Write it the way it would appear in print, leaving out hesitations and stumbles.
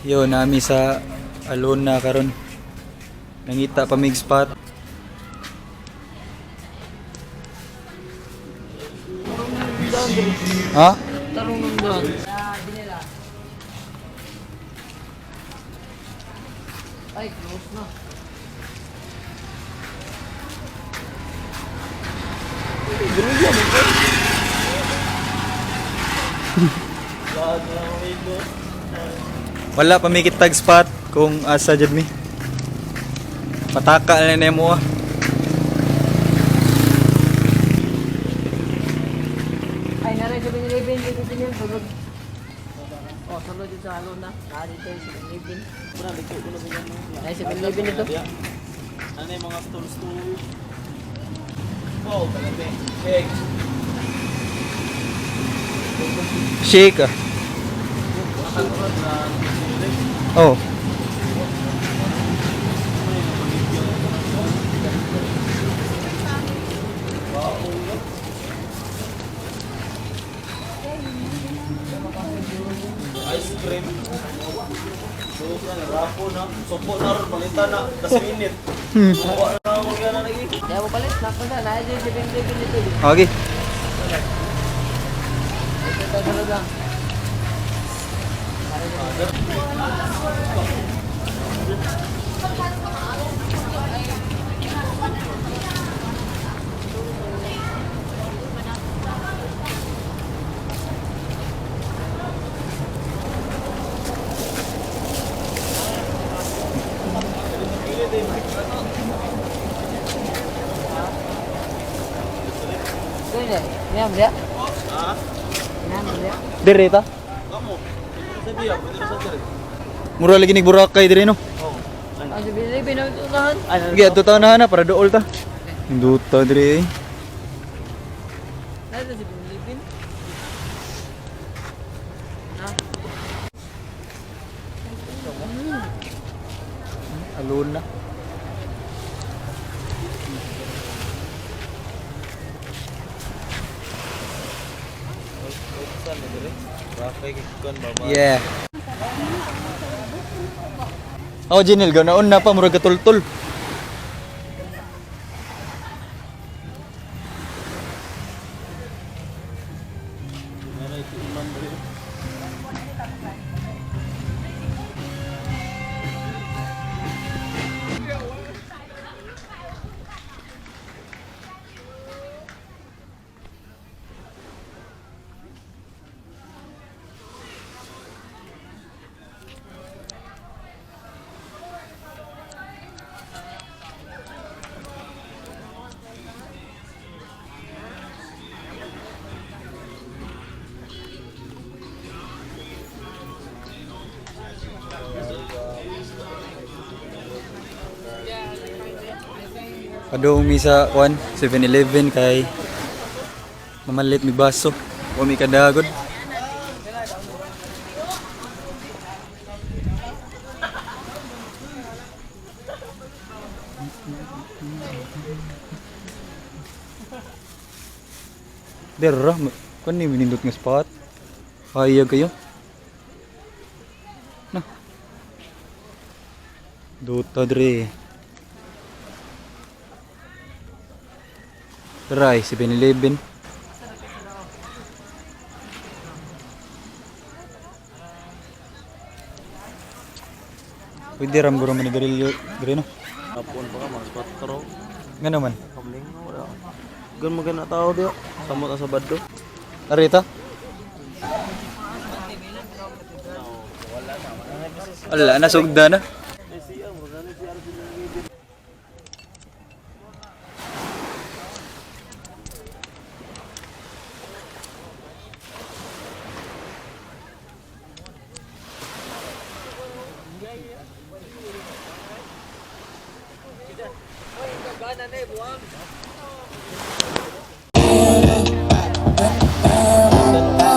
Yo, nami sa Alona karon. Nangita pa mig spot. Ha? Tarong nung doon. Ay, close na. Wala pa mi kitag spot kung asa jud mi. Pataka na nimo ah. Ay, naray sa 7-Eleven. Dito din yan. Sulod. Oh, sulod dito sa Alona. Ah, dito yung 7-Eleven. Ay, 7-Eleven ito. Ano yung mga stools-stool? Wow, talaga. Shake. Shake ah. Oh. Ice cream. Suot na, rapo na. Supo na ron, palitan na. Tas minute. Kuha na ako kaya na lagi. Kaya mo palit. Nako na. Naray yung 7-Eleven dito. Okay. Ito tayo sulod lang. Ito yun eh. Niya, niya. Ha? Niya, niya. Dire ta. Kamo. Pwede sa biya, pwede sa dire. Mura lagi ni Boracay dire no. Oh. Ang 7-Eleven ang unahan. Ay, Sige, adto ta na na para dool ta. Induta dire eh. Naray yung 7-Eleven. Na. Alona. Saan na dire? Rakay kikuan baba. Yeah. Oh, Jinil, ganaon na pa murag katultol. Ano ito iman dire? Padung mi sa kwan 7-Eleven kay mamalit mi baso. Wa mi kadagod. Dera, kwan ni minindot nga spot. Hayag kayo. Na. Duta dre. Try 7-Eleven. Pwede ram guro manigarilyo diri no. Hapon pa ka mga 4. Nga naman. Kamling wala. Gan mo gana tao diyo. Samot na sa baddo. Arita. Ala na sugda na.